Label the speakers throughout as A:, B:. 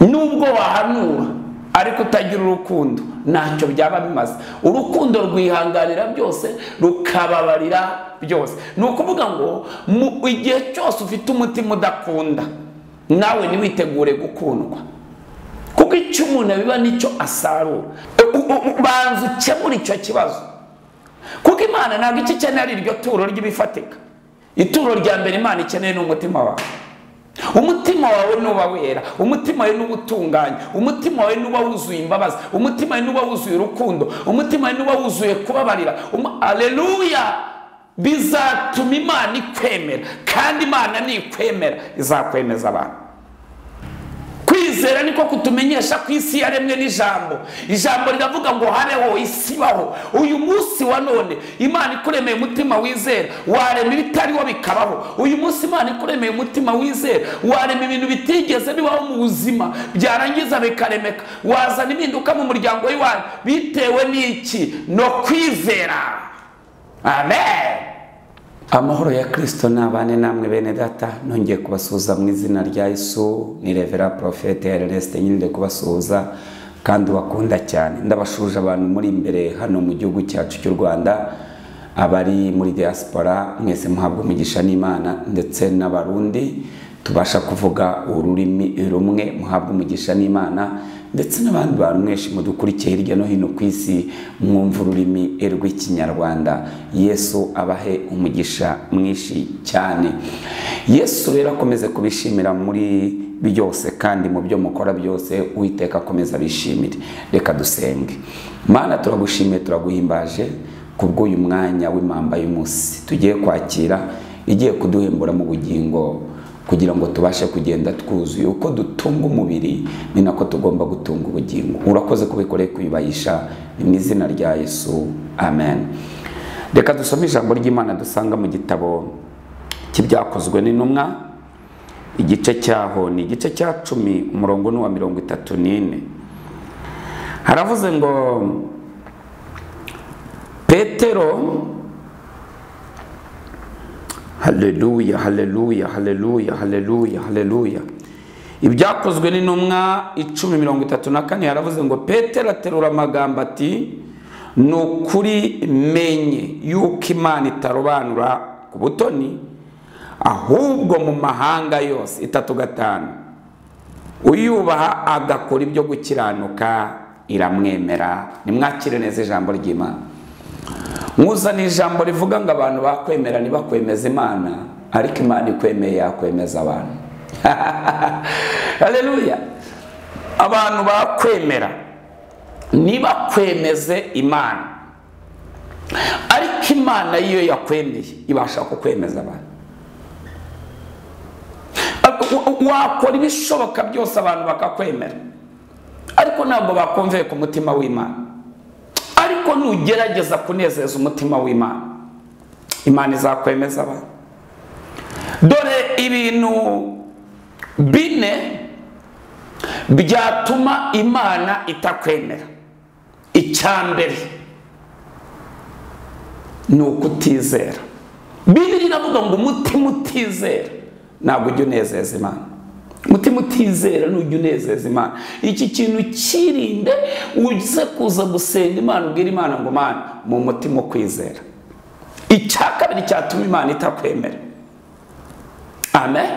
A: Nubwo wahanura ariko utagira urukundo ntacyo byaba bimaze. Urukundo rwihanganira byose, rukababarira byose. Ni ukuvuga ngo igihe cyose ufite umutima udakunda, nawe ntiwitegure gukundwa, kuko icyo umuntu abiba nicyo asarura. Banza ukemure icyo kibazo, kuko Imana ntabwo icyo ikeneye ari iryo turo ry'ibifatika. Ituro rya mbere Imana ikeneye ni umutima wawe. Umutima wawe nuba wera, umutima wawe nuba utunganye, umutima wawe nuba wuzuye imbabazi, umutima wawe nuba wuzuye urukundo, umutima wawe nuba wuzuye kubabarira. Aleluya! Bizatuma Imana ikwemera, kandi Imana nikwemera izakwemeza abantu. Kwizera niko kutumenyesha ko isi yaremwe n'ijambo. Ijambo riravuga ngo habeho, isi ibaho. Uyu munsi wa none Imana ikuremeye umutima wizera, warema ibitariho bikabaho. Uyu munsi Imana ikuremeye umutima wizera, warema ibintu bitigeze bibaho mu buzima, byarangiza bikaremeka. Wazana impinduka mu muryango w'iwanyu bitewe n'iki? No kwizera. Amen. Amahoro ya Kristo nabane namwe bene data. Nongeye kubasuhuza mu izina rya Yesu. Ni Revera Prophete Ernest nyinde kubasuhuza kandi bakunda cyane. Ndabashuje abantu muri imbere hano mu gihugu cyacu cy'u Rwanda, abari muri diaspora mwese muhabwa umugisha n'Imana, ndetse n'abarundi tubasha kuvuga ururimi rumwe muhabwa umugisha n'Imana, ndetse n'abandi bantu mwese mudukurikiye hirya no hino ku isi mwumva ururimi rw'Ikinyarwanda. Yesu abahe umugisha mwinshi cyane. Yesu rero akomeze kubishimira muri byose, kandi mu byo mukora byose Uwiteka akomeza abishimire. Reka dusenge. Mana, turagushimiye, turaguhimbaje kubw'uyu mwanya w'impamba y'umunsi tugiye kwakira, igiye kuduhembura mu bugingo, kugira ngo tubashe kugenda twuzuye. Uko dutunga umubiri ni nako tugomba gutunga ubugingo. Urakoze kubikoreye kuyubahisha, ni mu izina rya Yesu, amen. Reka dusome ijambo ry'Imana dusanga mu gitabo cy'Ibyakozwe n'Intumwa, igice cyaho ni igice cya 10, umurongo ni wa 34. Haravuze ngo Petero, haleluya, haleluya, haleluya, haleluya, haleluya. Ibyakozwe n'Intumwa 10:34 yaravuze ngo Petero aterura amagambo ati: ni ukuri menye yuko Imana itarobanura ku butoni, ahubwo mu mahanga yose. 3:5 uyubaha agakora ibyo gukiranuka iramwemera. Nimwakire neza ijambo ry'Imana. Nkuzana ijambo rivuga ngo abantu bakwemera ntibakwemeza Imana, ariko Imana ikwemeye yakwemeza abantu. Haleluya! Abantu bakwemera ntibakwemeze Imana, ariko Imana iyo yakwemeye ibasha kukwemeza abantu. Wakora ibishoboka byose abantu bakakwemera, ariko ntabwo bakumviye ku mutima w'Imana. Ariko nugerageza kunezeza umutima w'Imana, Imana izakwemeza abantu. Dore ibintu bine byatuma Imana itakwemera. Icya mbere ni ukutizera. Bibiliya iravuga ngo umutima utizera ntabwo ujya unezeza Imana. Umutima utizera ntujya unezeza Imana. Iki kintu kirinde, uze kuza gusenga Imana ubwira Imana ngo Mana mu mutima ukwizera. Icya kabiri cyatuma Imana itakwemera, amen,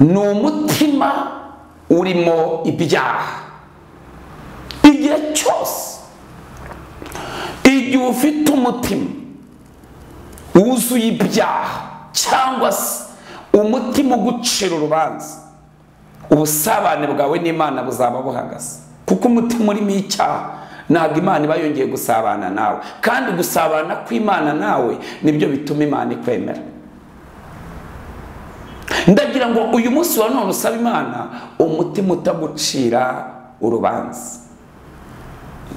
A: ni umutima urimo ibyaha. Igihe cyose igihe ufite umutima wuzuye ibyaha, cyangwa se umutima ugucira urubanza, ubusabane bwawe n'Imana buzaba buhagaze. Kuko umutima urimo icyaha ntabwo Imana iba yongeye gusabana nawe, kandi gusabana kw'Imana nawe nibyo bituma Imana ikwemera. Ndagira ngo uyu munsi wa none usaba Imana umutima utagucira urubanza.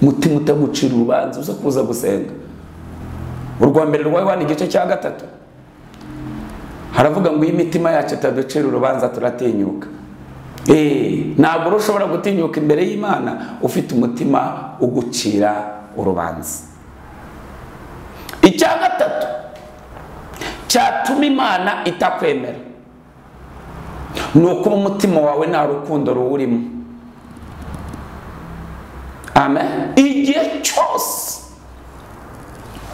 A: Umutima utagucira urubanza, uza kuza gusenga. Urwa mbere rwa Yohana igice cya 3 haravuga ngo imitima yacu itaducira urubanza turatinyuka. Ntabwo ushobora gutinyuka imbere y'Imana ufite umutima ugucira urubanza. Icya gatatu cyatuma Imana itakwemera Ni ukuba umutima wawe nta rukundo ruwurimo. Amen. Igihe cyose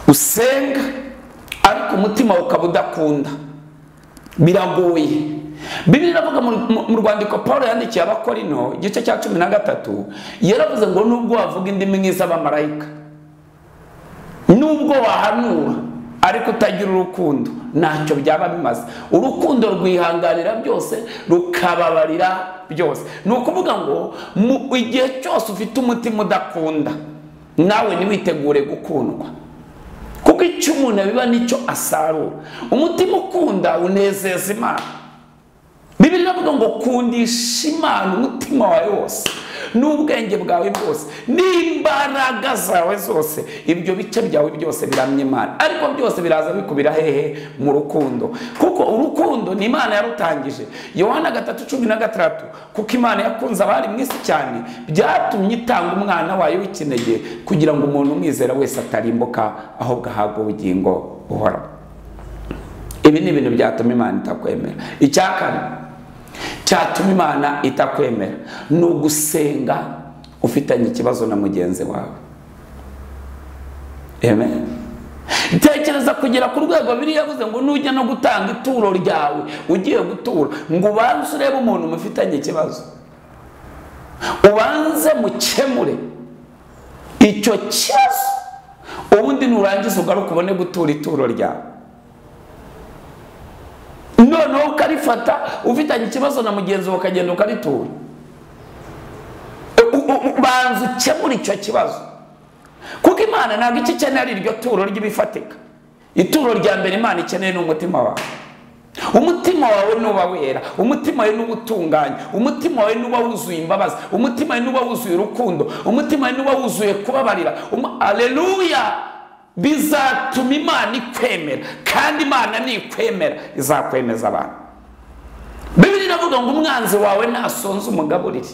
A: usenga ariko umutima ukaba udakunda, biragoye. Bibiliya iravuga mu rwandiko Paulo yandikiye Abakorinto igice cya 13, yaravuze ngo nubwo wavuga indimi nk'iz'abamarayika, nubwo wahanura ariko utagira urukundo, ntacyo byaba bimaze. Urukundo rwihanganira byose, rukababarira byose. Ni ukuvuga ngo igihe cyose ufite umutima udakunda, nawe ntiwitegure gukundwa, kuko icyo umuntu abiba nicyo asarura. Umutima ukunda unezeza Imana. Bibiliya iravuga ngo kundisha Imana umutima wawe wose n'ubwenge bwawe bwose n'imbaraga zawe zose. Ibyo bice byawe byose biramya Imana, ariko byose biraza bikubira hehe? Mu rukundo. Kuko urukundo ni Imana yarutangije. Yohana 3:16, kuko Imana yakunze abari mu isi cyane, byatumye itanga umwana wayo w'ikinege kugira ngo umuntu umwizera wese atarimbuka ahubwo ahabwe ubugingo buhoraho. Ibi ni ibintu byatuma Imana itakwemera. Icya kane cyatuma Imana itakwemera ni ugusenga ufitanye ikibazo na mugenzi wawe. Amen. Tekereza kugera ku rwego Bibiliya yavuze ngo nujya no gutanga ituro ryawe, ugiye gutura, ngo ubanze urebe umuntu mufitanye ikibazo, ubanze mukemure icyo kibazo, ubundi nurangiza ugaruke ubone gutura ituro ryawe. Noneho ukarifata ufitanye ikibazo na mugenzi wawe ukagenda ukaritura. Banza ukemure icyo kibazo, kuko Imana ntabwo icyo ikeneye ari iryo turo ry'ibifatika. Ituro rya mbere Imana ikeneye ni umutima wawe. Umutima wawe nuba wera, umutima wawe nuba utunganye, umutima wawe nuba wuzuye imbabazi, umutima wawe nuba wuzuye urukundo, umutima wawe nuba wuzuye kubabarira. Aleluya! Bizatuma Imana ikwemera, kandi Imana nikwemera izakwemeza abantu. Bibiliya iravuga ngo umwanzi wawe nasonza umugaburire,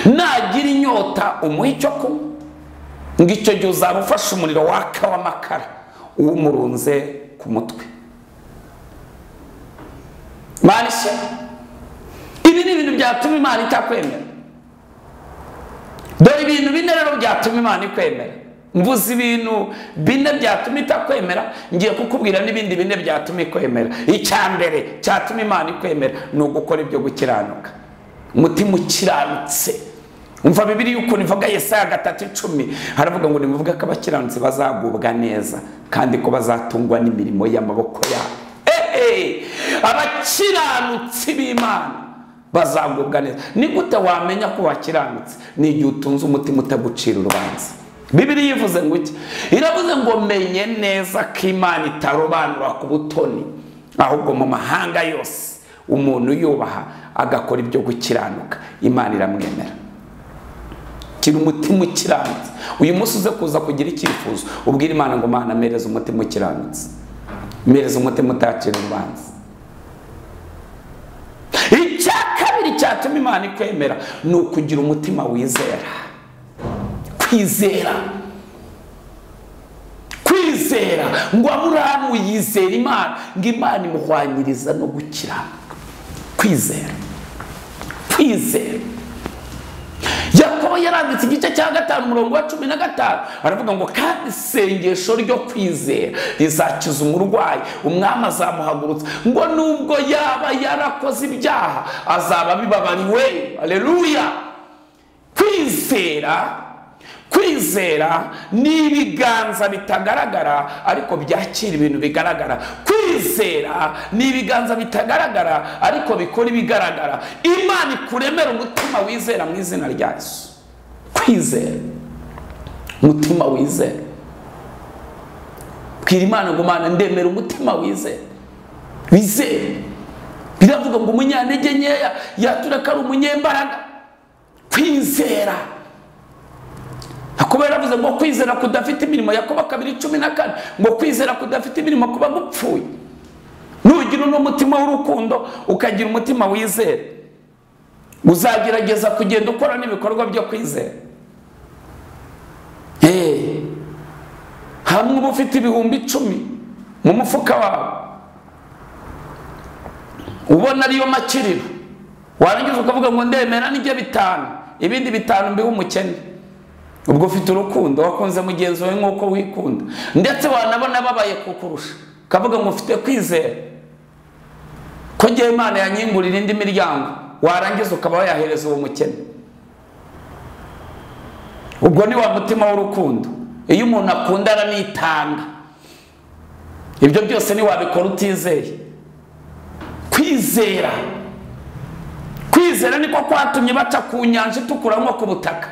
A: nagira inyota umuhe icyo kunywa, ngo icyo gihe uzaba ufashe umuriro waka w'amakara uwumurunze ku mutwe. Imana ishimwe. Ibi ni ibintu byatuma Imana itakwemera. Dore ibintu bine rero byatuma Imana ikwemera. Mvuze ibintu bine byatuma itakwemera, ngiye kukubwira n'ibindi bine byatuma ikwemera. Icya mbere cyatuma Imana ikwemera ni ugukora ibyo gukiranuka. Umutima ukiranutse. Umva Bibiliya ukuntu ivuga Yesaya 3:10, haravuga ngo nimuvuge ko abakiranutsi bazagubwa neza kandi ko bazatungwa n'imirimo y'amaboko yabo. Abakiranutsi b'Imana bazagubwa neza. Ni gute wamenya ko wakiranutse? Ni igihe utunze umutima utagucira urubanza. Bibiliya ivuze ngo iki? Iravuze ngo menye neza ko Imana itarobanura ku butoni, ahubwo mu mahanga yose umuntu yubaha agakora ibyo gukiranuka, Imana iramwemera. Kira umutima ukiranutse. Uyu munsi uze kuza kugira icyifuzo, ubwira Imana ngo Mana mpereza umutima ukiranutse, mpereza umutima utacira urubanza. Icya kabiri cyatuma Imana ikwemera ni ukugira umutima wizera. Kwizera, kwizera ngo Aburahamu yizera Imana, ngo Imana imuhwanyiriza no gukiranuka. Kwizera, kwizera. Yakobo yaranditse igice cya 5 umurongo wa 15, aravuga ngo kandi isengesho ryo kwizera rizakiza umurwayi, umwami azamuhagurutsa, ngo nubwo yaba yarakoze ibyaha azaba abibabariwe. Aleluya! Kwizera, kwizera ni ibiganza bitagaragara ariko byakira ibintu bigaragara. Kwizera ni ibiganza bitagaragara ariko bikora ibigaragara. Imana ikuremera umutima wizera mu izina rya Yesu. Kwizera, umutima wizera. Bwira Imana ngo Mana ndemera umutima wizera, wizera. Biravuga ngo umunyantege nkeya yatureka ari umunyembaraga. Kwizera. Yakobo yaravuze ngo kwizera kudafite imirimo, Yakobo 2:14, ngo kwizera kudafite imirimo kuba gupfuye. Nugira uno mutima w'urukundo ukagira umutima wizera, uzagerageza kugenda ukora n'ibikorwa byo kwizera. Hamwe uba ufite 10,000 mu mufuka wawe, Ubona ariyo makiriro. Warangiza ukavuga ngo ndemera nijye 5, ibindi 5 mbihe umukene. Ubwo ufite urukundo, wakunze mugenzi wawe nkuko wikunda. Ndetse wanabona babaye kukurusha, kavuga ngo ufite kwizera ko ngiye Imana yanyingurira indi miryango, warangiza ukaba wayahereza uwo mukene. Ubwo ni wa mutima w'urukundo. Iyo umuntu akunda aranitanga. Ibyo byose ni wabikora utizeye. Kwizera, kwizera niko kwatumye baca ku nyanja itukura nko ku butaka.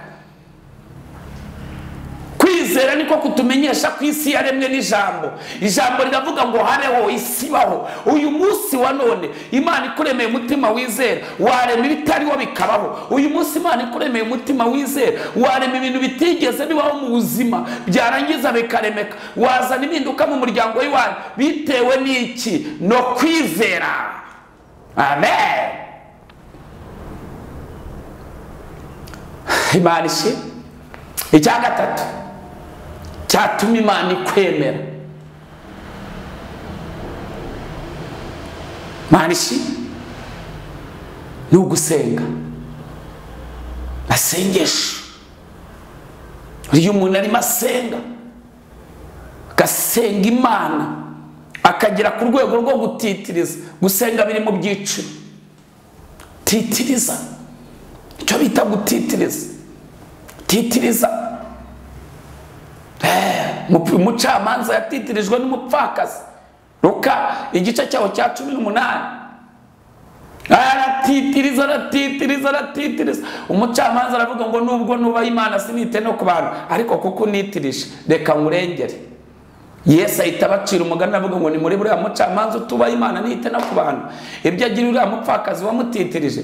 A: Kwizera niko kutumenyesha ko isi yaremwe n'ijambo. Ijambo riravuga ngo habeho, isi ibaho. Uyu munsi wa none Imana ikuremeye umutima wizera, warema ibitariho bikabaho. Uyu munsi Imana ikuremeye umutima wizera, warema ibintu bitigeze bibaho mu buzima, byarangiza bikaremeka. Wazana impinduka mu muryango w'iwanyu bitewe n'iki? No kwizera. Amen. Imana ishimwe. Icya gatatu cyatuma Imana ikwemera, Imana ishimwe, ni ugusenga. Asengesho. Iyo umuntu arimo asenga, agasenga Imana, akagera ku rwego rwo gutitiriza. Gusenga biri mu byiciro. Titiriza, icyo bita gutitiriza. Titiriza. Umucamanza yatitirijwe n'umupfakazi. Luka igice cyaho cya 18. Aratitiriza, aratitiriza, aratitiriza. Umucamanza aravuga ngo nubwo nuba Imana sinite no ku bantu, ariko kuko unitirije reka nkurengere. Yesu ahita abacira umugani avuga ngo ni muri buriya mucamanza utuba Imana nite no ku bantu, ibyo agira uriya mupfakazi wamutitirije.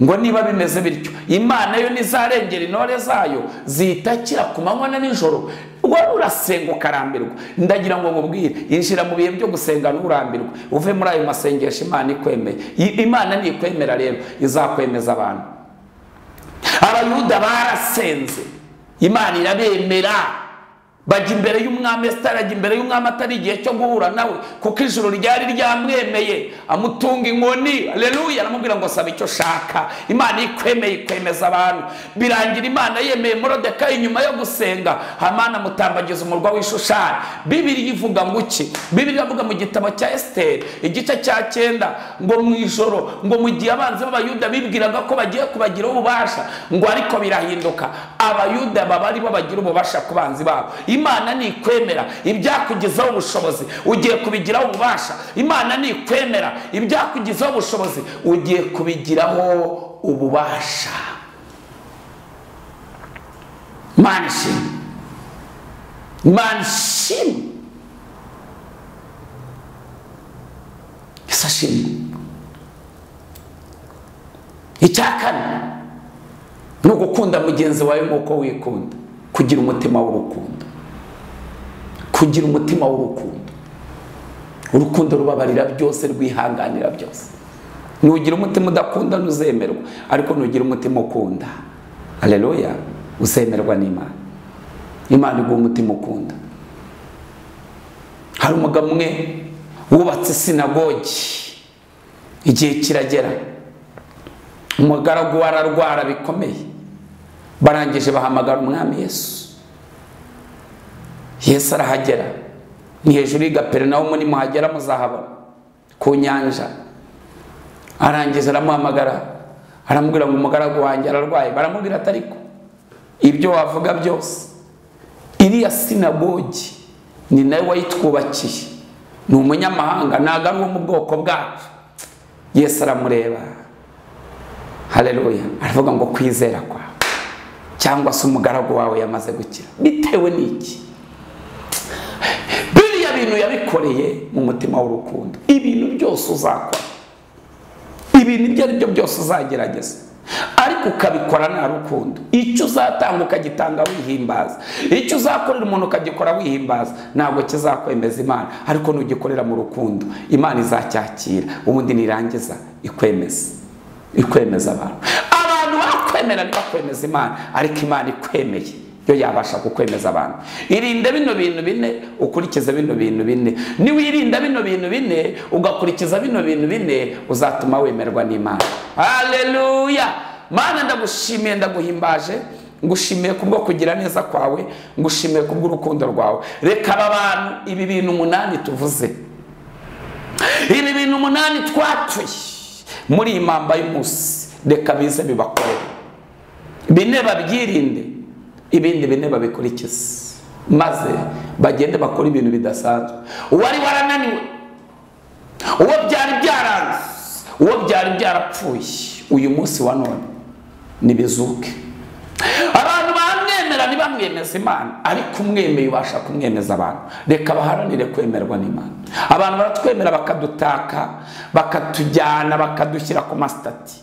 A: Ngo niba bimeze bityo, Imana yo nizarengera intore zayo zitakira ku manywa na nijoro. Wowe urasenga ukarambirwa. Ndagira ngo nkubwire, injira mu bihe byo gusenga nturambirwe, uve muri ayo masengesho Imana ikwemeye. Imana nikwemera rero izakwemeza abantu. Abayuda barasenze, Imana irabemera. Bajya imbere y'umwami Esiteri, ajya imbere y'umwami atari igihe cyo guhura nawe, kuko ijuru ryari ryamwemeye. Amutunga inkoni, haleluya, aramubwira ngo saba icyo ushaka. Imana ikwemeye ikwemeza abantu. Birangira Imana yemeye Moridekayi nyuma yo gusenga. Hamani amutambagiza umurwa w'Ishushani. Bibiliya ivuga ngo iki? Bibiliya ivuga mu gitabo cya Esiteri igice cya 9 ngo mu ijoro, ngo mu gihe abanzi b'Abayuda bibwiraga ko bagiye kubagiraho ububasha, ngo ariko birahinduka, Abayuda baba ari bo bagira ububasha ku banzi babo. Imana nikwemera ibyakugezaho ubushobozi, ugiye kubigiraho ububasha. Imana nikwemera ibyakugezaho ubushobozi, ugiye kubigiraho ububasha. Imana ishimwe. Imana ishimwe. Yesu ashimwe. Icya kane ni ugukunda mugenzi wawe nk'uko wikunda. Kugira umutima w'urukundo. Kugira umutima w'urukundo. Urukundo rubabarira byose, rwihanganira byose. Nugira umutima udakunda ntuzemerwa, ariko nugira umutima ukunda, haleluya, uzemerwa n'Imana. Imana iguha umutima ukunda. Hari umugabo umwe wubatse sinagogi, igihe kiragera umugaragu ararwara bikomeye. Barangije bahamagara umwami Yesu. Yesu arahagera, ni hejuru y'Igaperinawumu, nimuhagera muzahabona ku nyanja. Arangije aramuhamagara, aramubwira ngo umugaragu wanjye ararwaye. Baramubwira ati ariko ibyo wavuga byose, iriya sinagogi ni nawe wayitwubakiye, ni umunyamahanga, ntabwo ari uwo mu bwoko bwacu. Yesu aramureba, haleluya, aravuga ngo kwizera kwawe cyangwa se umugaragu wawe yamaze gukira. Bitewe n'iki? Biriya bintu yabikoreye mu mutima w'urukundo. Ibintu byose uzakora, ibintu ibyo ari byo byose uzagerageza, ariko ukabikora nta rukundo. Icyo uzatanga ukagitanga wihimbaza, icyo uzakorera umuntu ukagikora wihimbaza, ntabwo kizakwemeza Imana. Ariko nugikorera mu rukundo, Imana izacyakira, ubundi nirangiza ikwemeza, ikwemeza abantu. Abantu bakwemera ntibakwemeza Imana, ariko Imana ikwemeye Yo yabasha kukwemeza abantu. Irinde bino bintu bine, ukurikize bino bintu bine. Niwirinda bino bintu bine, ugakurikiza bino bintu bine, uzatuma wemerwa n'Imana. Haleluya! Mana, ndagushimiye, ndaguhimbaje, ngushimiye kubwo kugira neza kwawe, ngushimiye kubw'urukundo rwawe. Reka aba bantu ibi bintu 8 tuvuze, ibi bintu 8 twatuye muri iyi mamba y'umunsi, reka bize bibakorere. Bine babyirinde, ibindi bine babikurikize, maze bagende bakora ibintu bidasanzwe. Uwari warananiwe, uwo byari byaranze, uwo byari byarapfuye, uyu munsi wa none nibizuke. Abantu bamwemera ntibamwemeza Imana, ariko umwemeye ubasha kumwemeza abantu. Reka baharanire kwemerwa n'Imana. Abantu baratwemera bakadutaka, bakatujyana, bakadushyira ku masitati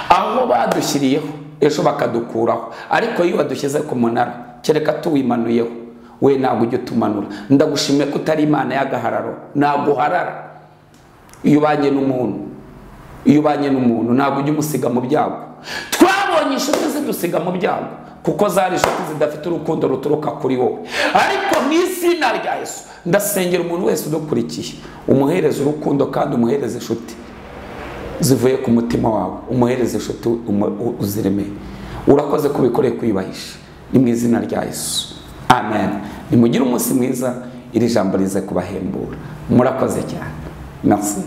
A: aho badushyiriyeho, ejo bakadukuraho. Ariko iyo badushyize ku munara, kereka tuwimanuyeho, we ntabwo ujya utumanura. Ndagushimiye ko utari Imana y'agahararo, ntabwo uharara. Iyo ubanye n'umuntu, iyo ubanye n'umuntu ntabwo ujya umusiga mu byago. Twabonye inshuti zidusiga mu byago kuko zari inshuti zidafite urukundo ruturuka kuri wowe. Ariko mu izina rya Yesu ndasengera umuntu wese udukurikiye, umuhereze urukundo kandi umuhereze inshuti zivuye ku mutima wawe, umuhereze inshuti uziremeye. Urakoze kubikoreye kwiyubahisha. Ni mu izina rya Yesu, amen. Nimugire umunsi mwiza, iri jambo rize kubahembura. Murakoze cyane. Merci.